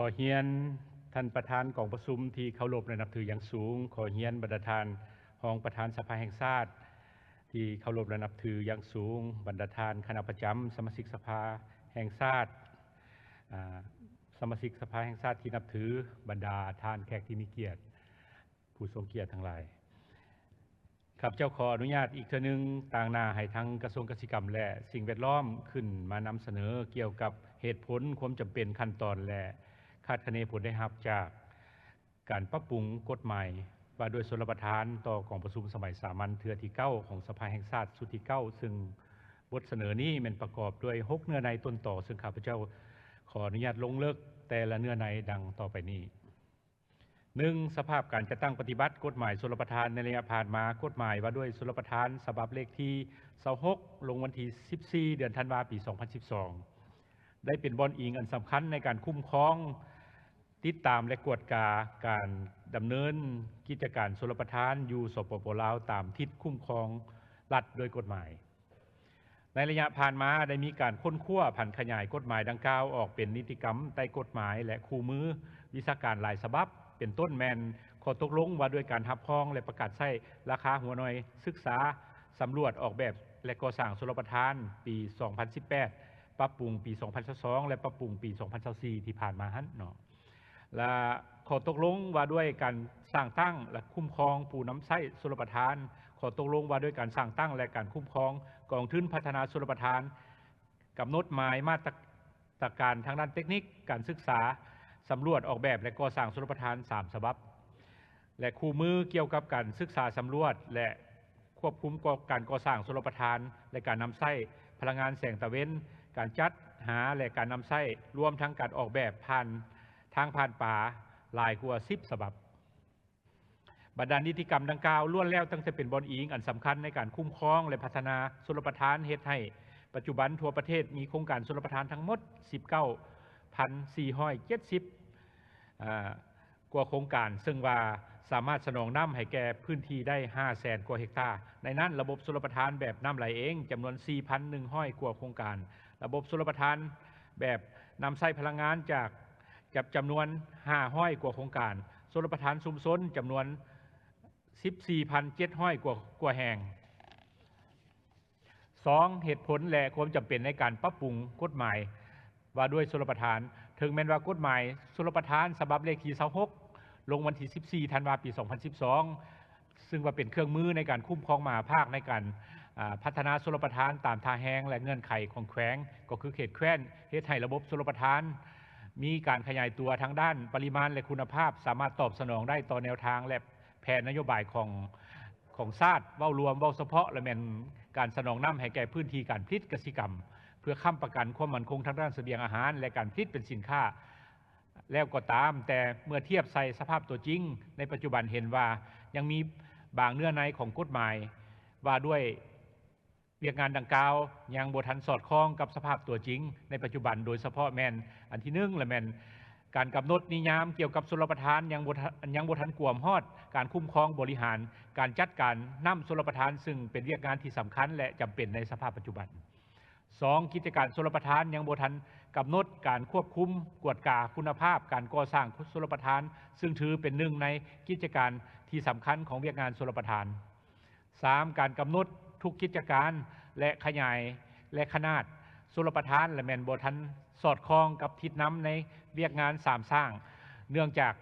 ຂໍຮຽນທ່ານປະທານກອງປະຊຸມທີ່ເຄົາລົບ ແລະ ນັບຖືຢ່າງສູງ, ຂໍຮຽນບັນດາທ່ານຮອງປະທານສະພາແຫ່ງຊາດທີ່ເຄົາລົບ ແລະ ນັບຖືຢ່າງສູງ, ບັນດາທ່ານຄະນະປະຈຳ, ສະມາຊິກສະພາແຫ່ງຊາດ, ອາ, ສະມາຊິກສະພາແຫ່ງຊາດທີ່ນັບຖື, ບັນດາທ່ານແຂກທີ່ມີກຽດ, ຜູ້ຊົງກຽດທັງຫຼາຍ. ຂ້າພະເຈົ້າຂໍອະນຸຍາດອີກເທື່ອໜຶ່ງ ຕາງໜ້າໃຫ້ທາງກະຊວງກະສິກຳ ແລະ ສິ່ງແວດລ້ອມ ຂຶ້ນມານຳສະເໜີກ່ຽວກັບເຫດຜົນ, ຄວາມຈຳເປັນ, ຂັ້ນຕອນ ແລະ ຄາດຄະເນຜົນໄດ້ຮັບຈາກການປັບປຸງກົດໝາຍວ່າດ້ວຍຊົນລະປະທານຕໍ່ກອງປະຊຸມສະໄໝສາມັນເທື່ອທີເກົ້າຂອງສະພາແຫ່ງຊາດຊຸດທີເກົ້າ ຊຶ່ງບົດສະເໜີນີ້ແມ່ນປະກອບດ້ວຍຫົກເນື້ອໃນຕົ້ນຕໍ, ຊຶ່ງຂ້າພະເຈົ້າຂໍອະນຸຍາດລົງເລິກແຕ່ລະເນື້ອໃນດັ່ງຕໍ່ໄປນີ້. ໜຶ່ງ, ສະພາບການຈັດຕັ້ງປະຕິບັດກົດໝາຍຊົນລະປະທານໃນໄລຍະຜ່ານມາ, ກົດໝາຍວ່າດ້ວຍຊົນລະປະທານສະບັບເລກທີຊາວຫົກ ລົງວັນທີສິບສີ່ ເດືອນທັນວາ ປີສອງພັນສິບສອງ ໄດ້ເປັນບ່ອນອີງອັນສຳຄັນໃນການຄຸ້ມຄອງ, ຕິດຕາມ ແລະ ກວດກາການດຳເນີນກິດຈະການຊົນລະປະທານຢູ່ ສປປ ລາວ ຕາມທິດຄຸ້ມຄອງລັດໂດຍກົດໝາຍ. ໃນໄລຍະຜ່ານມາໄດ້ມີການຄົ້ນຄວ້າຜັນຂະຫຍາຍກົດໝາຍດັ່ງກ່າວອອກເປັນນິຕິກຳໃຕ້ກົດໝາຍ ແລະ ຄູ່ມືວິຊາການຫຼາຍສະບັບ, ເປັນຕົ້ນແມ່ນຂໍ້ຕົກລົງວ່າດ້ວຍການຮັບຮອງ ແລະ ປະກາດໃຊ້ລາຄາຫົວໜ່ວຍສຶກສາສຳຫຼວດອອກແບບ ແລະ ກໍ່ສ້າງຊົນລະປະທານປີສອງພັນສິບແປດ, ປັບປຸງປີສອງພັນຊາວສອງ ແລະ ປັບປຸງປີສອງພັນຊາວສີ່ ທີ່ຜ່ານມາຫັ້ນເນາະ. ແລະ ຂໍ້ຕົກລົງວ່າດ້ວຍການສ້າງຕັ້ງ ແລະ ຄຸ້ມຄອງຜູ້ນຳໃຊ້ຊົນລະປະທານ, ຂໍ້ຕົກລົງວ່າດ້ວຍການສ້າງຕັ້ງ ແລະ ການຄຸ້ມຄອງກອງທຶນພັດທະນາຊົນລະປະທານ, ກຳນົດໝາຍມາດຕະ ຕະການທາງດ້ານເຕັກນິກ, ການສຶກສາ, ສຳຫຼວດ, ອອກແບບ ແລະ ກໍ່ສ້າງຊົນລະປະທານສາມສະບັບ ແລະ ຄູ່ມືກ່ຽວກັບການສຶກສາສຳຫຼວດ ແລະ ຄວບຄຸມການກໍ່ສ້າງຊົນລະປະທານ ແລະ ການນຳໃຊ້ພະລັງງານແສງຕາເວັນ, ການຈັດຫາ ແລະ ການນຳໃຊ້, ລວມທັງການອອກແບບຜ່ານທາງຜ່ານປາຫຼາຍກວ່າສິບສະບັບ. ບັນດານິຕິກຳດັ່ງກ່າວລ້ວນແລ້ວຕັ້ງແຕ່ເປັນບ່ອນອີງອັນສຳຄັນໃນການຄຸ້ມຄອງ ແລະ ພັດທະນາຊົນລະປະທານ, ເຮັດໃຫ້ປັດຈຸບັນທົ່ວປະເທດມີໂຄງການຊົນລະປະທານທັງໝົດສິບເກົ້າພັນສີ່ຮ້ອຍເຈັດສິບ ອາ ກວ່າໂຄງການ, ເຊິ່ງວ່າສາມາດສະໜອງນ້ຳໃຫ້ແກ່ພື້ນທີ່ໄດ້ຫ້າແສນກວ່າເຮັກຕາ. ໃນນັ້ນ, ລະບົບຊົນລະປະທານແບບນ້ຳໄຫຼເອງຈຳນວນສີ່ພັນໜຶ່ງຮ້ອຍກວ່າໂຄງການ, ລະບົບຊົນລະປະທານແບບນຳໃຊ້ພະລັງງານຈາກ ຈຳນວນຫ້າຮ້ອຍກວ່າໂຄງການ, ຊົນລະປະທານຊຸມຊົນຈຳນວນສິບສີ່ພັນເຈັດຮ້ອຍກວ່າ ກວ່າແຫ່ງ. ສອງ, ເຫດຜົນ ແລະ ຄວາມຈຳເປັນໃນການປັບປຸງກົດໝາຍວ່າດ້ວຍຊົນລະປະທານ. ເຖິງແມ່ນວ່າກົດໝາຍຊົນລະປະທານສະບັບເລກທີຊາວຫົກ ລົງວັນທີສິບສີ່ ທັນວາ ປີສອງພັນສິບສອງ ຊຶ່ງວ່າເປັນເຄື່ອງມືໃນການຄຸ້ມຄອງມະຫາພາກໃນການ ອາ ພັດທະນາຊົນລະປະທານຕາມທ່າແຮງ ແລະ ເງື່ອນໄຂຂອງແຂວງ, ກໍຄືເຂດແຄວ້ນ, ເຮັດໃຫ້ລະບົບຊົນລະປະທານມີການຂະຫຍາຍຕົວທາງດ້ານປະລິມານ ແລະ ຄຸນນະພາບ, ສາມາດຕອບສະໜອງໄດ້ຕໍ່ແນວທາງ ແລະ ແຜນນະໂຍບາຍຂອງ ຂອງຊາດເວົ້າລວມ, ເວົ້າສະເພາະ ແລະ ແມ່ນການສະໜອງນ້ຳໃຫ້ແກ່ພື້ນທີ່ການຜະລິດກະສິກຳ ເພື່ອຄ້ຳປະກັນຄວາມໝັ້ນຄົງທາງດ້ານສະບຽງອາຫານ ແລະ ການຜະລິດເປັນສິນຄ້າ. ແລ້ວກໍຕາມ, ແຕ່ເມື່ອທຽບໃສ່ສະພາບຕົວຈິງໃນປັດຈຸບັນ ເຫັນວ່າຍັງມີບາງເນື້ອໃນຂອງກົດໝາຍວ່າດ້ວຍວຽກງານດັ່ງກ່າວຍັງບໍ່ທັນສອດຄ່ອງກັບສະພາບຕົວຈິງໃນປັດຈຸບັນ, ໂດຍສະເພາະແມ່ນ ອັນທີໜຶ່ງ ລະແມ່ນການກຳນົດນິຍາມກ່ຽວກັບຊົນລະປະທານຍັງບໍ່ທັນ ຍັງບໍ່ທັນກວມຮອດການຄຸ້ມຄອງບໍລິຫານການຈັດການນ້ຳຊົນລະປະທານ, ຊຶ່ງເປັນວຽກງານທີ່ສຳຄັນ ແລະ ຈຳເປັນໃນສະພາບປັດຈຸບັນ. ສອງ, ກິດຈະການຊົນລະປະທານຍັງບໍ່ທັນກຳນົດການຄວບຄຸມກວດກາຄຸນນະພາບການກໍ່ສ້າງຊົນລະປະທານ, ຊຶ່ງຖືເປັນໜຶ່ງໃນກິດຈະການທີ່ສຳຄັນຂອງວຽກງານຊົນລະປະທານ. ສາມ, ການກຳນົດທຸກກິດຈະການ ແລະ ຂະຫຍາຍ ແລະ ຂະໜາດຊົນລະປະທານ ລະແມ່ນບໍ່ທັນສອດຄ່ອງກັບທິດນຳໃນວຽກງານສາມສ້າງ, ເນື່ອງຈາກ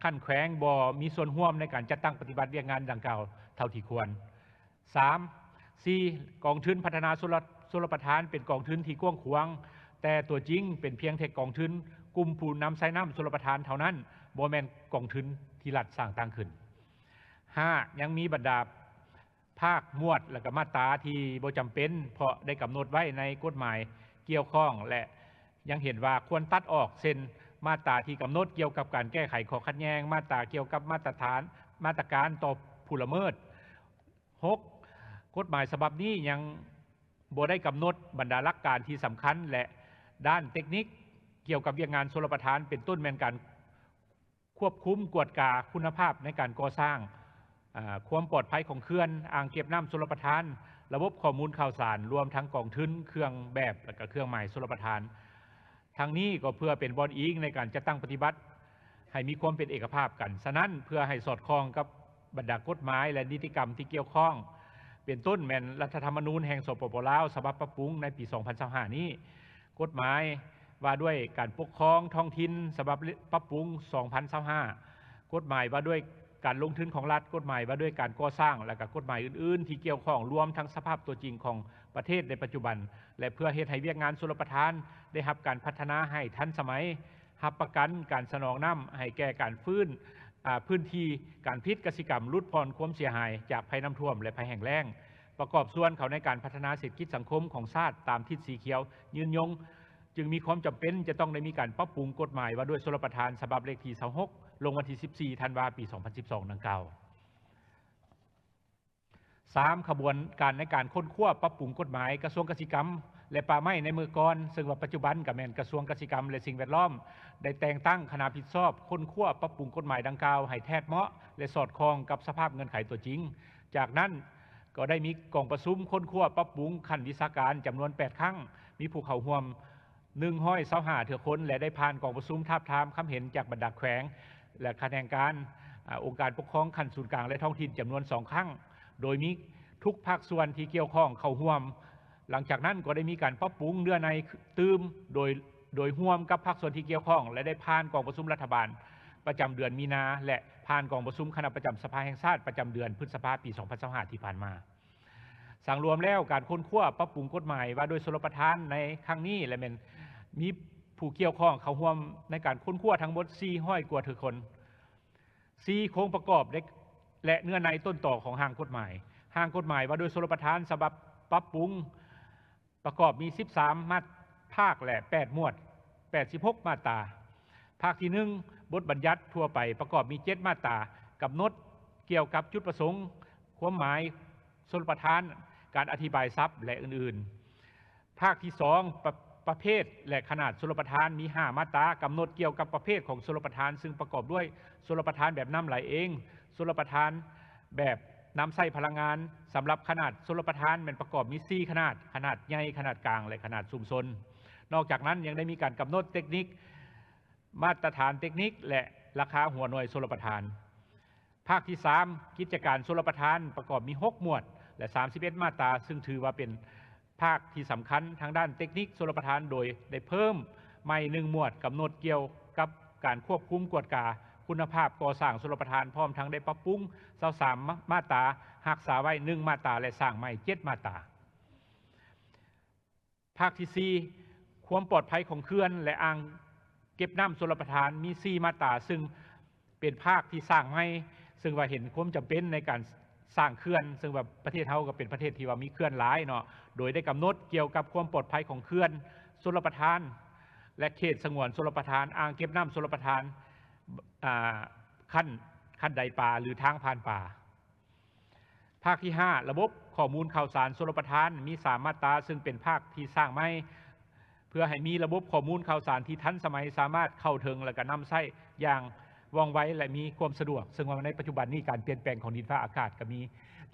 ຂັ້ນແຂວງບໍ່ມີສ່ວນຮ່ວມໃນການຈັດຕັ້ງປະຕິບັດວຽກງານດັ່ງກ່າວເທົ່າທີ່ຄວນ. ສາມ, ສີ່, ກອງທຶນພັດທະນາຊົນລະ ຊົນລະປະທານເປັນກອງທຶນທີ່ກວ້າງຂວາງ, ແຕ່ຕົວຈິງເປັນພຽງແຕ່ກອງທຶນກຸ່ມຜູ້ນຳໃຊ້ນ້ຳຊົນລະປະທານເທົ່ານັ້ນ, ບໍ່ແມ່ນກອງທຶນທີ່ລັດສ້າງຕັ້ງຂຶ້ນ. ຫ້າ, ຍັງມີບັນດາພາກ, ໝວດ ແລະ ກະມາດຕາທີ່ບໍ່ຈຳເປັນ ເພາະໄດ້ກຳນົດໄວ້ໃນກົດໝາຍກ່ຽວຂ້ອງ ແລະ ຍັງເຫັນວ່າຄວນຕັດອອກ, ເຊັ່ນ ມາດຕາທີ່ກຳນົດກ່ຽວກັບການແກ້ໄຂຂໍ້ຂັດແຍ່ງ, ມາດຕາກ່ຽວກັບມາດຕະຖານ, ມາດຕະການຕໍ່ຜູ້ລະເມີດ. ຫົກ, ກົດໝາຍສະບັບນີ້ຍັງບໍ່ໄດ້ກຳນົດບັນດາຫຼັກການທີ່ສຳຄັນ ແລະ ດ້ານເຕັກນິກກ່ຽວກັບວຽກງານຊົນລະປະທານ, ເປັນຕົ້ນແມ່ນການຄວບຄຸມກວດກາຄຸນນະພາບໃນການກໍ່ສ້າງ, ອາ, ຄວາມປອດໄພຂອງເຂື່ອນ, ອ່າງເກັບນ້ຳຊົນລະປະທານ, ລະບົບຂໍ້ມູນຂ່າວສານ, ລວມທັງກອງທຶນ, ເຄື່ອງແບບ ແລະ ກະເຄື່ອງໝາຍຊົນລະປະທານ. ທັງນີ້ກໍເພື່ອເປັນບ່ອນອີງໃນການຈັດຕັ້ງປະຕິບັດໃຫ້ມີຄວາມເປັນເອກະພາບກັນ. ສະນັ້ນ, ເພື່ອໃຫ້ສອດຄ່ອງກັບບັນດາກົດໝາຍ ແລະ ນິຕິກຳທີ່ກ່ຽວຂ້ອງ, ເປັນຕົ້ນແມ່ນລັດຖະທຳມະນູນແຫ່ງ ສປປ ລາວ ສະບັບປັບປຸງໃນປີສອງພັນຊາວຫ້ານີ້, ກົດໝາຍວ່າດ້ວຍການປົກຄອງທ້ອງຖິ່ນສະບັບປັບປຸງສອງພັນຊາວຫ້າ, ກົດໝາຍວ່າດ້ວຍການລົງທຶນຂອງລັດ, ກົດໝາຍວ່າດ້ວຍການກໍ່ສ້າງ ແລະ ກະກົດໝາຍອື່ນໆທີ່ກ່ຽວຂ້ອງ, ລວມທັງສະພາບຕົວຈິງຂອງປະເທດໃນປັດຈຸບັນ ແລະ ເພື່ອເຮັດໃຫ້ວຽກງານຊົນລະປະທານໄດ້ຮັບການພັດທະນາໃຫ້ທັນສະໄໝ, ຮັບປະກັນການສະໜອງນ້ຳໃຫ້ແກ່ການຟື້ນ, ອາ, ພື້ນທີ່ການຜະລິດກະສິກຳ, ຫຼຸດຜ່ອນຄວາມເສຍຫາຍຈາກໄພນ້ຳຖ້ວມ ແລະ ໄພແຫ້ງແລ້ງ, ປະກອບສ່ວນເຂົ້າໃນການພັດທະນາເສດຖະກິດສັງຄົມຂອງຊາດຕາມທິດສີຂຽວຍືນຍົງ, ຈຶ່ງມີຄວາມຈຳເປັນຈະຕ້ອງໄດ້ມີການປັບປຸງກົດໝາຍວ່າດ້ວຍຊົນລະປະທານສະບັບເລກທີຊາວຫົກ ລົງວັນທີສິບສີ່ ທັນວາ ປີສອງພັນສິບສອງ ດັ່ງກ່າວ. ສາມ, ຂະບວນການໃນການຄົ້ນຄວ້າປັບປຸງກົດໝາຍ. ກະຊວງກະສິກຳ ແລະ ປ່າໄມ້ໃນເມື່ອກ່ອນ, ເຊິ່ງວ່າປັດຈຸບັນກະແມ່ນກະຊວງກະສິກຳ ແລະ ສິ່ງແວດລ້ອມ, ໄດ້ແຕ່ງຕັ້ງຄະນະຜິດຊອບຄົ້ນຄວ້າປັບປຸງກົດໝາຍດັ່ງກ່າວໃຫ້ແທດເໝາະ ແລະ ສອດຄ່ອງກັບສະພາບເງື່ອນໄຂຕົວຈິງ. ຈາກນັ້ນກໍໄດ້ມີກອງປະຊຸມຄົ້ນຄວ້າປັບປຸງຂັ້ນວິຊາການຈຳນວນແປດຄັ້ງ, ມີຜູ້ເຂົ້າຮ່ວມ ໜຶ່ງຮ້ອຍຊາວຫ້າເທື່ອຄົນ ແລະ ໄດ້ຜ່ານກອງປະຊຸມທາບທາມຄຳເຫັນຈາກບັນດາແຂວງ ແລະ ຂະແໜງການ, ອາ, ອົງການປົກຄອງຂັ້ນສູນກາງ ແລະ ທ້ອງຖິ່ນຈຳນວນສອງຄັ້ງ, ໂດຍມີທຸກພາກສ່ວນທີ່ກ່ຽວຂ້ອງເຂົ້າຮ່ວມ. ຫຼັງຈາກນັ້ນກໍໄດ້ມີການປັບປຸງເນື້ອໃນຕື່ມ ໂດຍ, ໂດຍຮ່ວມກັບພາກສ່ວນທີ່ກ່ຽວຂ້ອງ ແລະ ໄດ້ຜ່ານກອງປະຊຸມລັດຖະບານປະຈຳເດືອນມີນາ ແລະ ຜ່ານກອງປະຊຸມຄະນະປະຈຳສະພາແຫ່ງຊາດປະຈຳເດືອນພຶດສະພາ ປີສອງພັນຊາວຫ້າ ທີ່ຜ່ານມາ. ສັງລວມແລ້ວ, ການຄົ້ນຄວ້າປັບປຸງກົດໝາຍວ່າດ້ວຍຊົນລະປະທານໃນຄັ້ງນີ້ ແລະ ແມ່ນມີຜູ້ກ່ຽວຂ້ອງເຂົ້າຮ່ວມໃນການຄົ້ນຄວ້າທັງໝົດສີ່ຮ້ອຍກວ່າເທື່ອຄົນ. ສີ່, ໂຄງປະກອບ ແລະ ເນື້ອໃນຕົ້ນຕໍຂອງຮ່າງກົດໝາຍ. ຮ່າງກົດໝາຍວ່າດ້ວຍຊົນລະປະທານສະບັບປັບປຸງ ປະກອບມີສິບສາມມາດ ພາກ ແລະ ແປດໝວດ, ແປດສິບຫົກມາດຕາ. ພາກທີໜຶ່ງ, ບົດບັນຍັດທົ່ວໄປ ປະກອບມີເຈັດມາດຕາ, ກຳນົດກ່ຽວກັບຈຸດປະສົງ, ຄວາມໝາຍຊົນລະປະທານ, ການອະທິບາຍສັບ ແລະ ອື່ນໆ. ພາກທີສອງ, ປະ, ປະເພດ ແລະ ຂະໜາດຊົນລະປະທານ ມີຫ້າມາດຕາ, ກຳນົດກ່ຽວກັບປະເພດຂອງຊົນລະປະທານ ຊຶ່ງປະກອບດ້ວຍຊົນລະປະທານແບບນ້ຳໄຫຼເອງ, ຊົນລະປະທານແບບນຳໃຊ້ພະລັງງານ. ສຳລັບຂະໜາດຊົນລະປະທານແມ່ນປະກອບມີສີ່ຂະໜາດ, ຂະໜາດໃຫຍ່, ຂະໜາດກາງ ແລະ ຂະໜາດຊຸມຊົນ. ນອກຈາກນັ້ນຍັງໄດ້ມີການກຳນົດເຕັກນິກ, ມາດຕະຖານເຕັກນິກ ແລະ ລາຄາຫົວໜ່ວຍຊົນລະປະທານ. ພາກທີສາມ, ກິດຈະການຊົນລະປະທານ ປະກອບມີຫົກໝວດ ແລະ ສາມສິບເອັດມາດຕາ, ຊຶ່ງຖືວ່າເປັນພາກທີ່ສຳຄັນທາງດ້ານເຕັກນິກຊົນລະປະທານ, ໂດຍໄດ້ເພີ່ມໃໝ່ໜຶ່ງໝວດ ກຳນົດກ່ຽວກັບການຄວບຄຸມກວດກາຄຸນນະພາບກໍ່ສ້າງຊົນລະປະທານ, ພ້ອມທັງໄດ້ປັບປຸງຊາວສາມມາດຕາ, ຮັກສາໄວ້ໜຶ່ງມາດຕາ ແລະ ສ້າງໃໝ່ເຈັດມາດຕາ. ພາກທີສີ່, ຄວາມປອດໄພຂອງເຂື່ອນ ແລະ ອ່າງເກັບນ້ຳຊົນລະປະທານ ມີສີ່ມາດຕາ, ຊຶ່ງເປັນພາກທີ່ສ້າງໃໝ່, ຊຶ່ງວ່າເຫັນຄວາມຈຳເປັນໃນການສ້າງເຂື່ອນ, ຊຶ່ງວ່າປະເທດເຮົາກໍເປັນປະເທດທີ່ວ່າມີເຂື່ອນຫຼາຍເນາະ, ໂດຍໄດ້ກຳນົດກ່ຽວກັບຄວາມປອດໄພຂອງເຂື່ອນຊົນລະປະທານ ແລະ ເຂດສະຫງວນຊົນລະປະທານ, ອ່າງເກັບນ້ຳຊົນລະປະທານ, ອ່າ, ຂັ້ນ, ຂັ້ນໄດປາ ຫຼື ທາງຜ່ານປາ. ພາກທີຫ້າ, ລະບົບຂໍ້ມູນຂ່າວສານຊົນລະປະທານ ມີສາມມາດຕາ, ຊຶ່ງເປັນພາກທີ່ສ້າງໃໝ່ ເພື່ອໃຫ້ມີລະບົບຂໍ້ມູນຂ່າວສານທີ່ທັນສະໄໝ, ສາມາດເຂົ້າເຖິງ ແລະ ກໍນຳໃຊ້ຢ່າງວ່ອງໄວ ແລະ ມີຄວາມສະດວກ, ເຊິ່ງວ່າໃນປັດຈຸບັນນີ້ການປ່ຽນແປງຂອງດິນຟ້າອາກາດກໍມີ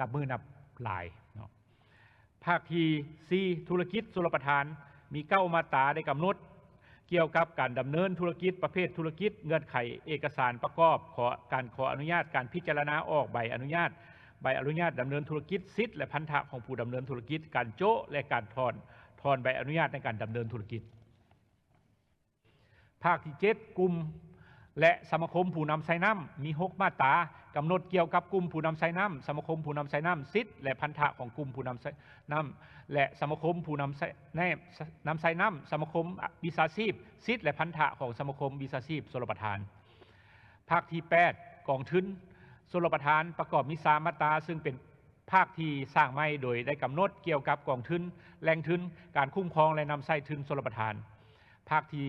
ນັບມື້ນັບຫຼາຍເນາະ. ພາກທີສີ່, ທຸລະກິດຊົນລະປະທານ ມີເກົ້າມາດຕາໄດ້ກຳນົດ ກ່ຽວກັບການດຳເນີນທຸລະກິດ, ປະເພດທຸລະກິດ, ເງື່ອນໄຂເອກະສານປະກອບ, ຂໍ, ການຂໍອະນຸຍາດ, ການພິຈາລະນາອອກໃບອະນຸຍາດ, ໃບອະນຸຍາດດຳເນີນທຸລະກິດ, ສິດ ແລະ ພັນທະຂອງຜູ້ດຳເນີນທຸລະກິດ, ການໂຈະ ແລະ ການຖອນ, ຖອນໃບອະນຸຍາດໃນການດຳເນີນທຸລະກິດ. ພາກທີເຈັດ, ກຸ່ມ ແລະ ສະມາຄົມຜູ້ນຳໃຊ້ນ້ຳ ມີຫົກມາດຕາ ກຳນົດກ່ຽວກັບກຸ່ມຜູ້ນຳໃຊ້ນ້ຳ, ສະມາຄົມຜູ້ນຳໃຊ້ນ້ຳ, ສິດ ແລະ ພັນທະຂອງກຸ່ມຜູ້ນຳໃຊ້ນ້ຳ ແລະ ສະມາຄົມຜູ້ນຳໃຊ້ ນຳໃຊ້ນ້ຳ, ສະມາຄົມວິຊາຊີບ, ສິດ ແລະ ພັນທະຂອງສະມາຄົມວິຊາຊີບຊົນລະປະທານ. ພາກທີແປດ, ກອງທຶນຊົນລະປະທານ ປະກອບມີສາມມາດຕາ, ຊຶ່ງເປັນ ພາກທີ່ສ້າງໃໝ່ໂດຍໄດ້ກຳນົດກ່ຽວກັບກອງທຶນ, ແຫຼ່ງທຶນ, ການຄຸ້ມຄອງ ແລະ ນຳໃຊ້ທຶນຊົນລະປະທານ. ພາກທີ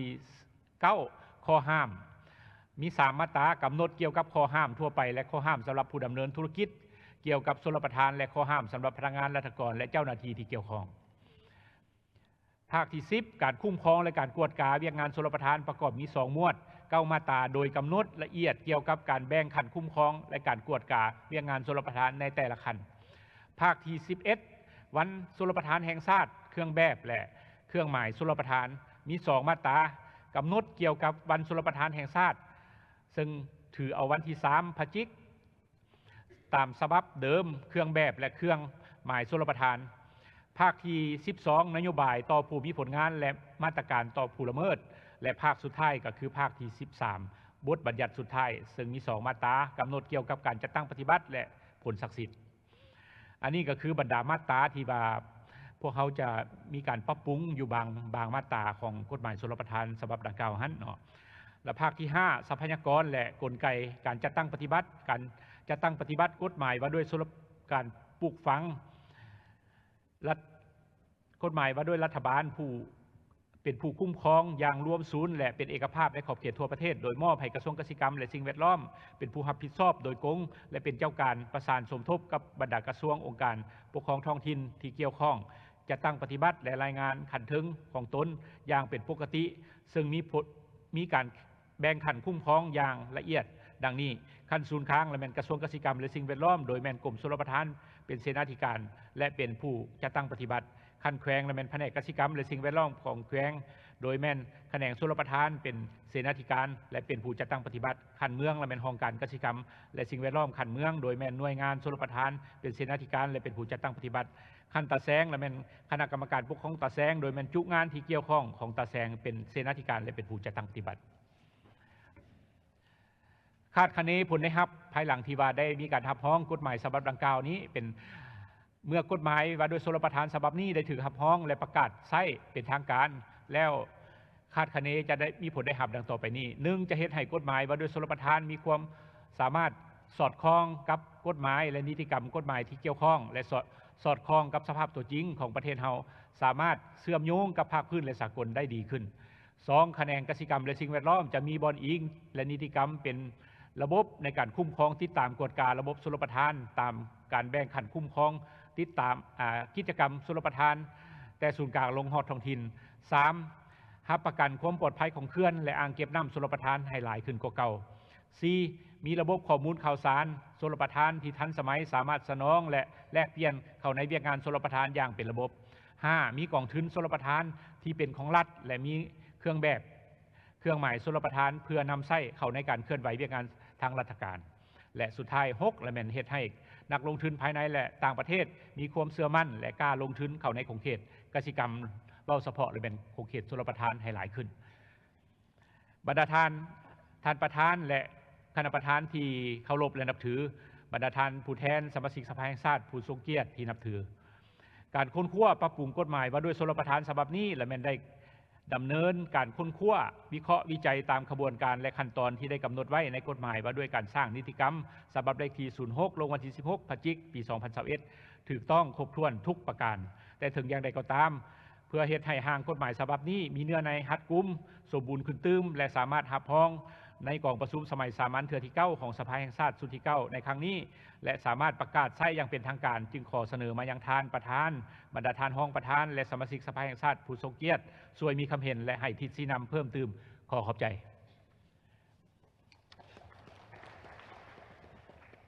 ເກົ້າ, ຂໍ້ຫ້າມ ມີສາມມາດຕາ, ກຳນົດກ່ຽວກັບຂໍ້ຫ້າມທົ່ວໄປ ແລະ ຂໍ້ຫ້າມສຳລັບຜູ້ດຳເນີນທຸລະກິດກ່ຽວກັບຊົນລະປະທານ ແລະ ຂໍ້ຫ້າມສຳລັບພະນັກງານລັດຖະກອນ ແລະ ເຈົ້າໜ້າທີ່ທີ່ກ່ຽວຂ້ອງ. ພາກທີສິບ, ການຄຸ້ມຄອງ ແລະ ການກວດກາວຽກງານຊົນລະປະທານ ປະກອບມີສອງໝວດ, ເກົ້າມາດຕາ, ໂດຍກຳນົດລະອຽດກ່ຽວກັບການແບ່ງຂັ້ນຄຸ້ມຄອງ ແລະ ການກວດກາວຽກງານຊົນລະປະທານໃນແຕ່ລະຂັ້ນ. ພາກທີສິບເອັດ, ວັນຊົນລະປະທານແຫ່ງຊາດ, ເຄື່ອງແບບ ແລະ ເຄື່ອງໝາຍຊົນລະປະທານ ມີສອງມາດຕາ, ກຳນົດກ່ຽວກັບວັນຊົລປະທານແຫ່ງຊາດ, ເຊິ່ງຖືເອົາວັນທີສາມພະຈິກ ຕາມສະບັບເດີມ, ເຄື່ອງແບບ ແລະ ເຄື່ອງໝາຍຊົລປະທານ. ພາກທີສິບສອງ ນະໂຍບາຍຕໍ່ຜູ້ມີຜົນງານ ແລະ ມາດຕະການຕໍ່ຜູ້ລະເມີດ ແລະ ພາກສຸດທ້າຍກໍຄືພາກທີສິບສາມ ບົດບັນຍັດສຸດທ້າຍ, ເຊິ່ງມີສອງມາດຕາ, ກຳນົດກ່ຽວກັບການຈັດຕັ້ງປະຕິບັດ ແລະ ຜົນສັກສິດ. ອັນນີ້ກໍຄືບັນດາມາດຕາທີ່ວ່າພວກເຮົາຈະມີການປັບປຸງຢູ່ບາງ, ບາງມາດຕາຂອງກົດໝາຍຊົລປະທານສະບັບດັ່ງກ່າວຫັ້ນເນາະ. ແລະ ພາກທີຫ້າ ຊັບພະຍາກອນ ແລະ ກົນໄກການຈັດຕັ້ງປະຕິບັດ, ການຈັດຕັ້ງປະຕິບັດກົດໝາຍວ່າດ້ວຍຊົລ ການປູກຝັງ ລັດ ກົດໝາຍວ່າດ້ວຍລັດຖະບານຜູ້ ເປັນຜູ້ຄຸ້ມຄອງຢ່າງລວມສູນ ແລະ ເປັນເອກະພາບໃນຂອບເຂດທົ່ວປະເທດ, ໂດຍມອບໃຫ້ກະຊວງກະສິກຳ ແລະ ສິ່ງແວດລ້ອມ ເປັນຜູ້ຮັບຜິດຊອບໂດຍກົງ ແລະ ເປັນເຈົ້າການປະສານສົມທົບກັບບັນດາກະຊວງ, ອົງການປົກຄອງທ້ອງຖິ່ນທີ່ກ່ຽວຂ້ອງ, ຈັດຕັ້ງປະຕິບັດ ແລະ ລາຍງານຂັ້ນເທິງຂອງຕົນຢ່າງເປັນປົກກະຕິ, ເຊິ່ງມີຜົນ ມີການ ແບ່ງຂັ້ນຄຸ້ມຄອງຢ່າງລະອຽດດັ່ງນີ້: ຂັ້ນສູນກາງ ລະແມ່ນກະຊວງກະສິກຳ ແລະ ສິ່ງແວດລ້ອມ, ໂດຍແມ່ນກົມຊົລປະທານເປັນເສນາທິການ ແລະ ເປັນຜູ້ຈັດຕັ້ງປະຕິບັດ. ຂັ້ນແຂວງ ລະແມ່ນພະແນກກະສິກຳ ແລະ ສິ່ງແວດລ້ອມຂອງແຂວງ, ໂດຍແມ່ນຂະແໜງຊົລປະທານເປັນເສນາທິການ ແລະ ເປັນຜູ້ຈັດຕັ້ງປະຕິບັດ. ຂັ້ນເມືອງ ລະແມ່ນຫ້ອງການກະສິກຳ ແລະ ສິ່ງແວດລ້ອມຂັ້ນເມືອງ, ໂດຍແມ່ນໜ່ວຍງານຊົລປະທານເປັນເສນາທິການ ແລະ ເປັນຜູ້ຈັດຕັ້ງປະຕິບັດ. ຂັ້ນຕາແສງ ລະແມ່ນຄະນະກຳມະການປົກຄອງຕາແສງ, ໂດຍແມ່ນຈຸງານທີ່ກ່ຽວຂ້ອງຂອງຕາແສງເປັນເສນາທິການ ແລະ ເປັນຜູ້ຈັດຕັ້ງປະຕິບັດ. ຄາດຄະເນຜົນໄດ້ຮັບ ພາຍຫຼັງທີ່ວ່າໄດ້ມີການຮັບຮອງກົດໝາຍສະບັບດັ່ງກ່າວນີ້ ເປັນເມື່ອກົດໝາຍວ່າດ້ວຍຊົລປະທານສະບັບນີ້ໄດ້ຖືກຮັບຮອງ ແລະ ປະກາດໃຊ້ເປັນທາງການແລ້ວ, ຄາດຄະເນຈະໄດ້ມີຜົນໄດ້ຮັບດັ່ງຕໍ່ໄປນີ້: ໜຶ່ງ ຈະເຮັດໃຫ້ກົດໝາຍວ່າດ້ວຍຊົລປະທານມີຄວາມສາມາດສອດຄ່ອງກັບກົດໝາຍ ແລະ ນິຕິກຳກົດໝາຍທີ່ກ່ຽວຂ້ອງ ແລະ ສອດ ສອດຄ່ອງກັບສະພາບຕົວຈິງຂອງປະເທດເຮົາ, ສາມາດເຊື່ອມໂຍງກັບພາກພື້ນ ແລະ ສາກົນໄດ້ດີຂຶ້ນ. ສອງ ຂະແໜງກະສິກຳ ແລະ ສິ່ງແວດລ້ອມ ຈະມີບ່ອນອີງ ແລະ ນິຕິກຳເປັນລະບົບໃນການຄຸ້ມຄອງ, ຕິດຕາມ, ກວດກາລະບົບຊົລປະທານຕາມການແບ່ງຂັ້ນຄຸ້ມຄອງ, ຕິດຕາມ, ອາ, ກິດຈະກຳຊົລປະທານ ແຕ່ສູນກາງລົງຮອດທ້ອງຖິ່ນ. ສາມ ຮັບປະກັນຄວາມປອດໄພຂອງເຂື່ອນ ແລະ ອ່າງເກັບນ້ຳຊົລປະທານໃຫ້ຫຼາຍຂຶ້ນກວ່າເກົ່າ. ສີ່ ມີລະບົບຂໍ້ມູນຂ່າວສານຊົລປະທານທີ່ທັນສະໄໝ, ສາມາດສະໜອງ ແລະ ແລກປ່ຽນເຂົ້າໃນວຽກງານຊົລປະທານຢ່າງເປັນລະບົບ. ຫ້າ ມີກອງທຶນຊົລປະທານທີ່ເປັນຂອງລັດ ແລະ ມີເຄື່ອງແບບ ເຄື່ອງໝາຍຊົລປະທານ ເພື່ອນຳໃຊ້ເຂົ້າໃນການເຄື່ອນໄຫວວຽກງານທາງລັດຖະການ. ແລະ ສຸດທ້າຍ ຫົກ ລະແມ່ນເຮັດໃຫ້ນັກລົງທຶນພາຍໃນ ແລະ ຕ່າງປະເທດມີຄວາມເຊື່ອໝັ້ນ ແລະ ກ້າລົງທຶນເຂົ້າໃນຂົງເຂດກະສິກຳ ເວົ້າສະເພາະ ລະແມ່ນຂົງເຂດຊົລປະທານໃຫ້ຫຼາຍຂຶ້ນ. ບັນດາທ່ານ, ທ່ານປະທານ ແລະ ຄະນະປະທານທີ່ເຄົາລົບ ແລະ ນັບຖື, ບັນດາທ່ານຜູ້ແທນສະມາຊິກສະພາແຫ່ງຊາດຜູ້ຊົງກຽດທີ່ນັບຖື, ການຄົ້ນຄວ້າປັບປຸງກົດໝາຍວ່າດ້ວຍຊົລປະທານສະບັບນີ້ ລະແມ່ນໄດ້ດຳເນີນການຄົ້ນຄວ້າ, ວິເຄາະ, ວິໄຈຕາມຂະບວນການ ແລະ ຂັ້ນຕອນທີ່ໄດ້ກຳນົດໄວ້ໃນກົດໝາຍວ່າດ້ວຍການສ້າງນິຕິກຳ ສະບັບເລກທີສູນຫົກ ລົງວັນທີສິບຫົກ ພະຈິກ ປີສອງພັນຊາວເອັດ ຖືກຕ້ອງຄົບຖ້ວນທຸກປະການ. ແຕ່ເຖິງຢ່າງໃດກໍຕາມ, ເພື່ອເຮັດໃຫ້ຮ່າງກົດໝາຍສະບັບນີ້ມີເນື້ອໃນຮັດກຸມ, ສົມບູນຂຶ້ນຕື່ມ ແລະ ສາມາດຮັບຮອງໃນກອງປະຊຸມສະໄໝສາມັນເທື່ອທີເກົ້າຂອງສະພາແຫ່ງຊາດຊຸດທີເກົ້າໃນຄັ້ງນີ້ ແລະ ສາມາດປະກາດໃຊ້ຢ່າງເປັນທາງການ, ຈຶ່ງຂໍສະເໜີມາຍັງທ່ານປະທານ, ບັນດາທ່ານຮອງປະທານ ແລະ ສະມາຊິກສະພາແຫ່ງຊາດຜູ້ຊົງກຽດ ຊ່ວຍມີຄຳເຫັນ ແລະ ໃຫ້ທິດຊີ້ນຳເພີ່ມຕື່ມ. ຂໍຂອບໃຈ.